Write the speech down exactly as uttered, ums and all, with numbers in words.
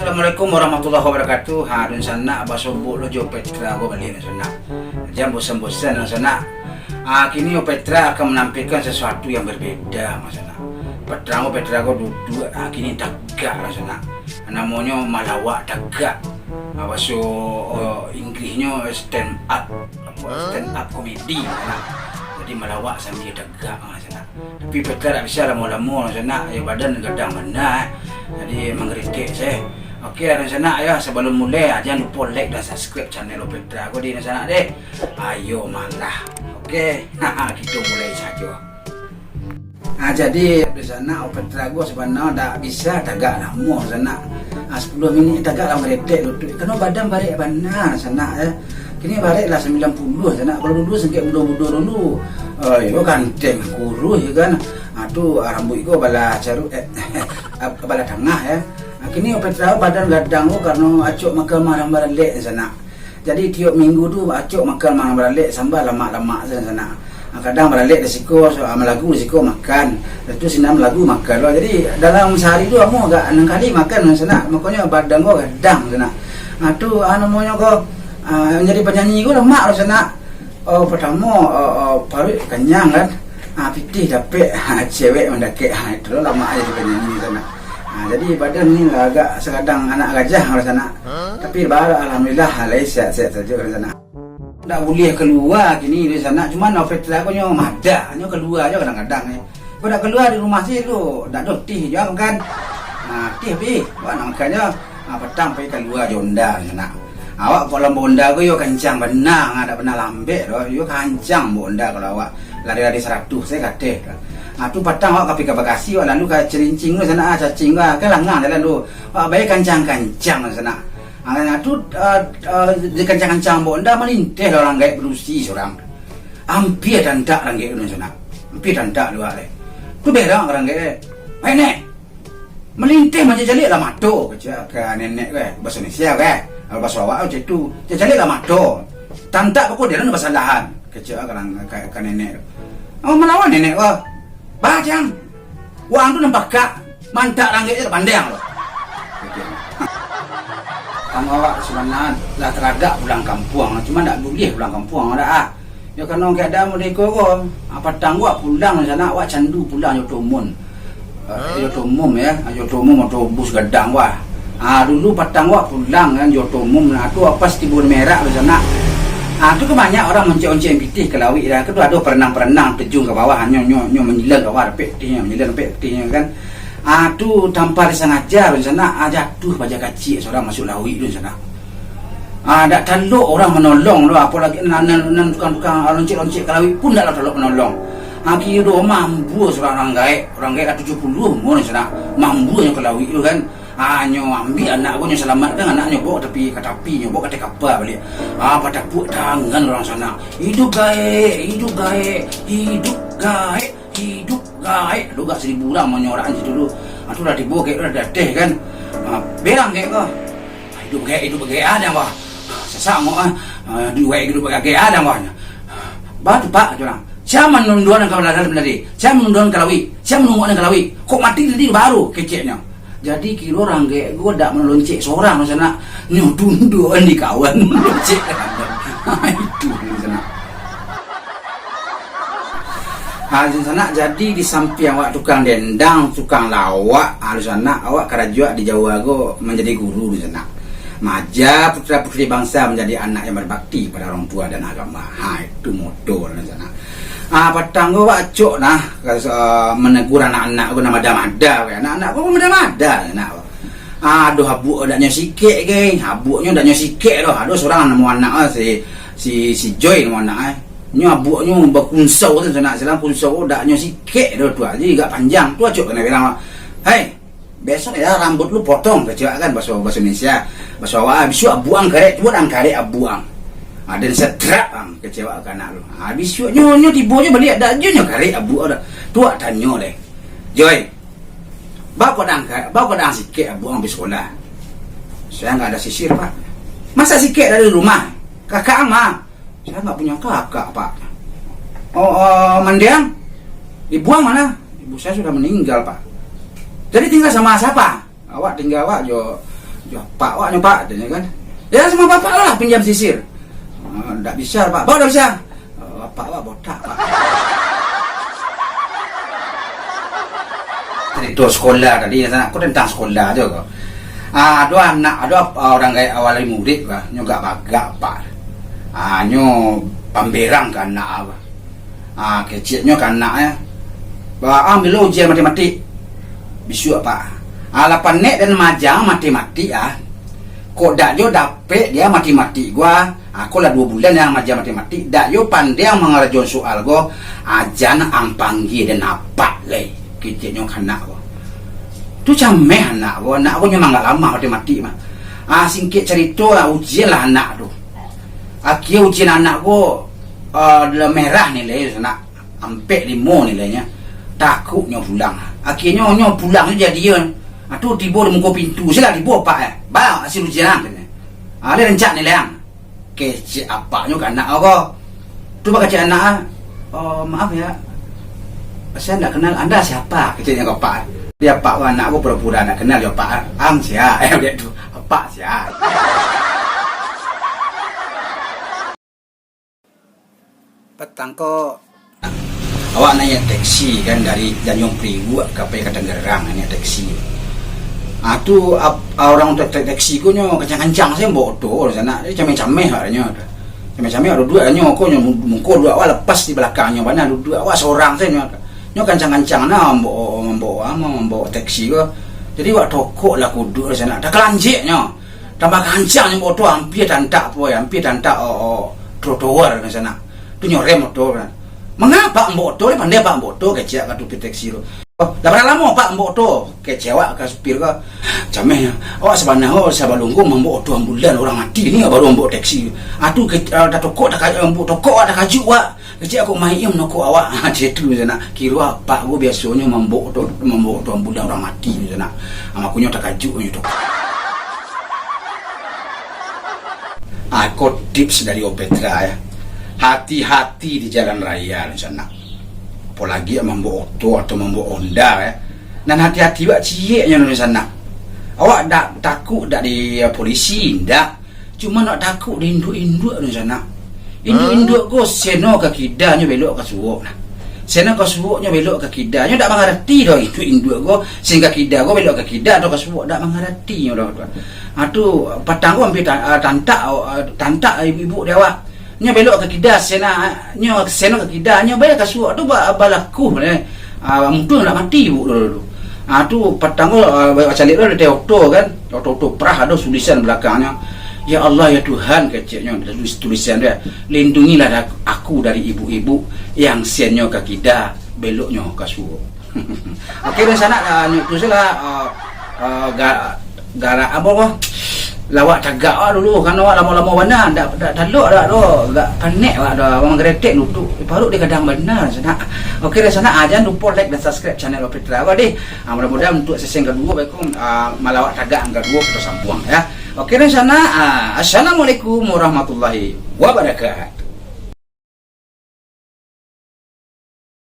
Assalamualaikum warahmatullahi wabarakatuh. Ha, dunsanak, basobok lo jo Petra ko baliak, dunsanak. Jan bosan-bosan, dunsanak. Ah, kini Petra akan menampilkan sesuatu yang berbeda, dunsanak. Petra ko, Petra ko duduak, ah, kini tagak, dunsanak. Namonyo malawak tagak. Ah, baso, eh, Inggrihnyo stand up, apa, stand up comedy, dunsanak. Jadi malawak sambil tagak, dunsanak. Tapi Petra dak bisa lamo-lamo, dunsanak, yo badan gadang bana, eh. Jadi manggaretek se. Oke lah, dunsanak, yo, sabalum mulai, ah, jan lupo like dan subscribe channel Petra ko di, dunsanak, deh. Ayo malah. Oke, kito mulai sajo. Ah, jadi, dunsanak, Petra ko sabana dak bisa tagak lamo, dunsanak. Ah, sapuluah minik tagak lah manggaretek lutuik. Kano badan barek bana, dunsanak, eh. Kini barek lah sambilan puluah, sanak. Kalau dulu sangkek budo-budo dulu. Oh, iyo, ganteng, kuruih, yo kan. Ah, tu, ah, rambuik ko balah caru-, eh, balah tangah, yo. Ah, kini Petra badan gadang ko karano acok makan marang baralek, sanak. Jadi, tiok minggu tu acok makan marang baralek, sambal lamak-lamak, sanak. Ah, kadang baralek di siko, so, ah, malagu di siko makan. Lepas tu sinan malagu makan lo. Jadi, dalam sahari tu ambo agak anam kali makan, sanak. Makonyo badan ko gadang, sanak. Ah, tu, ah, namonyo ko, ah, jadi panyanyi ko lamak lo, sanak. Oh, partamo, oh, oh, paruik kanyang kan. Ah, pitih dapek, ah, cewek mandakek. Ah, itu lo lamak jadi panyanyi, sanak. Ah, jadi badan ni lah agak sakadang anak gajah lo, sanak. Tapi baru alhamdulillah, lai sehat-sehat sajo lo, sanak. Ndak buliah kalua kini dari sanak, cuman Petra ko nyo madah, nyo kalua jo kadang-kadang, eh. Ko ndak kalua di rumah se tu, ndak doh tih jo makan. Nah, tih pi, awak nak makan jo. Ah, patang pai kalua jo onda, sanak. Awak kok lambok onda ko yo kancang bana, ah, ndak pernah lambek doh, yo kancang lambok onda kalau awak lari-lari saratuih se kateh. Ah, tu patang awak ka pai ka Bakasi, awak lalu ka Cilincing tu sanak, ah, cacing tu, ah, kan langang jalan tu. Awak bai kancang-kancang sanak. Ah, tu, ah, ah, di kancang-kancang lambok onda, malinteh lah urang gaek badusi surang. Ampia tantak urang gaek tu, sanak. Ampia tantak luak deh. Tu berang urang gaek. "Hai, Nek, malinteh mancaliak lah mato," kecek ka nenek ko, eh, baso Indonesia ko, eh. Kalau baso awak macam tu, "Caliak lah mato. Tantak bako dalam basalahan," kecek ka, ka, ka nenek tu. Oh, malawan nenek ko. "Bah, Cang. Wang tu nampak kak, mantak ranggek je pandang lo." Tang awak sabananyo lah taragak pulang kampuang, cuma ndak buliah pulang kampuang dak ah. Yo, karano keadaan model iko ko, ah, patang awak pulang sanak, awak candu pulang jo oto umum. Eh, jo oto umum yo, jo oto umum, otobus gadang wah. Ah, dulu patang awak pulang kan, jo oto umum, nah, tu pas tibo di Merak tu sanak. Ah, tu kan banyak urang moncek-oncek pitih ka lauik dah. Kan tu ado paranang-paranang terjun ka bawah, nyo, nyo, nyo manyilang ka bawah, dapek pitihnyo, manyilang dapek pitihnyo kan. Ah, tu tanpa disangaja tu sanak, ah, jatuah paja kaciak surang masuak lauik tu sanak. Ah, dak talok urang manolong tu, apolai nan, nan, nan tukang-tukang loncek-loncek ka lauik pun dak lah talok manolong. Ah, kiro mambua surang urang gaek, urang gaek lah tujuah puluah umur sanak, mambuanyo ka lauik tu kan. Ah, nyo ambiak anak ko, nyo salamatkan anak nyo, baok ka tapi, ka tapi nyo, baok ka ateh kapa baliak. Ah, batapuak tangan urang sanak. "Iduik gaek, iduik gaek, iduik gaek, iduik gaek." Lo gak saribu urang manyorak situ tu. Ah, tu lah tibo gaek tu lah di ateh kan. Ah, berang gaek ko. "Iduik gaek, iduik gaek, ah, dah, bah. Sasak ngok, ah. Ah, iduik gaek, iduik gaek, ah, dah, bah." "Bah tu, Pak," kata urang. "Sia manunduakan ka dalam tadi? Sia manunduakan ka lauik? Sia manunduakan ka lauik? Kok mati tadi baru?" keceknyo. Jadi kiro urang gaek ko dak maloncek surang sanak. Nyo tunduakan di kawan maloncek ka dalam. Itu sanak. Ha, dunsanak, jadi di sampiang awak tukang dendang, tukang lawak, ha, dunsanak, awak karajo di Jawa ko manjadi guru, dunsanak. Maaja putera-puteri bangsa manjadi anak yang berbakti pada orang tua dan agama. Ha, itu moto, dunsanak. Ha, patang ko awak acok nah, ka, eh, manegur anak-anak ko nan mada-mada, anak-anak ko mada-mada, dunsanak. Ah, ado abuak dak nyo sikek ke? Abuaknyo dak nyo sikek doh. Ado surang namo anak, ah, si, si, si Joy namo anak, eh. Nyo abuaknyo bakunsau tu, sanak, silang kunsau dak nyo sikek doh tu. Jadi agak panjang tu acok kanai berang. "Hei, besok ya rambut lu potong," kecek kan baso, baso Indonesia. Baso awak, "Ah, bisuak abuak ang karek, cubo ang karek abuak ang. Ah, den setrak ang," kecek ka anak lu. Ah, bisuaknyo, nyo tibo nyo baliak dak juo nyo karek abuak dah. Tu awak tanyo deh. "Joy, baa kok dak ang ka-, baa kok dak ang sikek abuak ang pai sekolah?" "Saya nggak ada sisir, Pak." "Masa sikek dari rumah? Kakak ang ma?" "Saya nggak punya kakak, Pak." "Oh, oh, mandiang? Ibu ang mana?" "Ibu saya sudah meninggal, Pak." "Jadi tinggal sama siapa?" "Awak tinggal awak jo, "Yo, Pak, awak nyo, Pak," katonyo kan. "Yo, samo Bapak lah, pinjam sisir." "Ah, ndak bisa, Pak." "Bapak ndak bisa?" "Ah, Bapak awak botak, Pak." Carito sekolah tadi, nak ko tentang sekolah jo ko. Ah, ado anak, ado ap-, urang gaek awal murid ko, nyo agak bagak, Pak. Ah, nyo pamberang ka anak, Pak. Ah, keceknyo ka anak, eh. "Ba-, ang bilo ujian matematik?" "Bisuak, Pak." "Ah, lah panek den maajang matematik, ah. Kok dak jo dapek dia matematik ko, ah. Ko lah duo bulan ang maaja matematik, dak jo pandai ang mangarajoan soal ko, jan ang panggia den apak lai," keceknyo ka anak ko. Tu cameh anak ko, anak ko nyo manggaleh lamah matematik mah. Ah, singkek carito lah, ujian lah anak tu. Akhia ujian anak ko, ah, lah merah nilai tu, nak. Ampek limo nilainyo. Takuiknyo pulang. Akhianyo nyo pulang tu jadi, ah, tu tibo di muko pintu. "Sila tibo, Pak, eh. Ba hasil ujian ang," katonyo. "Ah, lai rancak nilai ang." Kecek apaknyo ka anak ko. Tu bakecek anak, ah, "Oh, maaf ya. Saya ndak kenal. Anda siapa?" keceknyo ka apak. Di apak ko, anak ko pura-pura ndak kenal jo apak. "Ang sia?" Eh, budak tu. "Apak sia?" Patang ko, awak naiak taksi kan, dari Tanjung Priuk ka pai ka Tangerang, naiak taksi. Ah, tu ap-, urang tu taksi ko nyo kancang-kancang sajo mambao oto sanak, jadi cameh-cameh awaknyo. Cameh-cameh awak duduak nyo ko, nyo mu-, muko duduak awak lepas di balakangnyo bana, duduak awak sorang sajo nyo. Nyo kancang-kancang nah mambao, mambao, mambao taksi ko. Jadi awak tokok lah kuduak sanak, takalanjek nyo. Tambah kancang nyo mambao oto, ampia tantak, poi, ampia tantak, o, o, trotoar sanak. Tu nyo rem oto kan. "Manga Apak mambao oto, lai pandai Apak mambao oto?" kecek ka supir taksi tu. "Oh, lah bara lamo Apak mambao oto?" kecek awak ka supir ko. Cameh nyo, "Awak sabana ko sabalun ko mambao oto ambulan urang mati, ni baru mambao taksi." Ah, tu ke-, ah, tatokok, taka-, mambao tokok awak, takajuik awak. Kecek, "Kok mayik nyo manokok awak?" Ha, cek tu sanak. Kiro apak ko biasonyo mambao oto, mambao oto ambulan urang mati tu sanak. Ha, makonyo takajuik nyo tu. Ah, ko tips dari Opetra, ya. Hati-hati di jalan raya, sanak. Apolagi mambao oto atau mambao Honda, ya. Nan hati-hati awak ciek nyo, sanak. Awak dak takuik dak di, ya, polisi, ndak. Cuma nak takuik di induak-induak tu sanak. Induak-induak ko seno ka kida nyo belok ka suok nah. Seno ka suok nyo belok ka kida. Nyo dak mangarati doh induak-induak ko, sen ka kida ko belok ka kida atau ka suok, dak mangarati nyo doh tu. Ah, tu patang ko ampia ta-, ah, tantak, ah, tantak ibu-ibu di awak. Nyo belok ka kida, seno, nyo seno ka kida, nyo baliak ka suok tu ba-, balaku, eh. Ah, untuang ndak mati ibu tu dulu. Ah, tu patang ko, ah, bacaliak tu ado oto kan. Oto-oto prah ado tulisan balakangnyo. "Ya Allah, ya Tuhan," keceknyo, tulis-, tulisan tu, ya. "Lindungilah aku dari ibu-ibu yang sennyo ka kida, beloknyo ka suok." Oke, dunsanak, ah, nyo tu sajolah, ah, ah, ga-, garak apo ko? Lawak tagak awak dulu, kan awak lamo-lamo bana, ndak, ndak talok dak tu, agak panek awak tu, urang geretek lutuk, paruik digadang bana, sanak. Oke, dunsanak, ah, jan lupo like dan subscribe channel Opitra ko deh. Ah, mudah-mudahan untuk sesi yang kedua, baitu, ah, malawak tagak yang kedua kita sambung, ya. Oke, dunsanak, ah, assalamualaikum warahmatullahi wabarakatuh.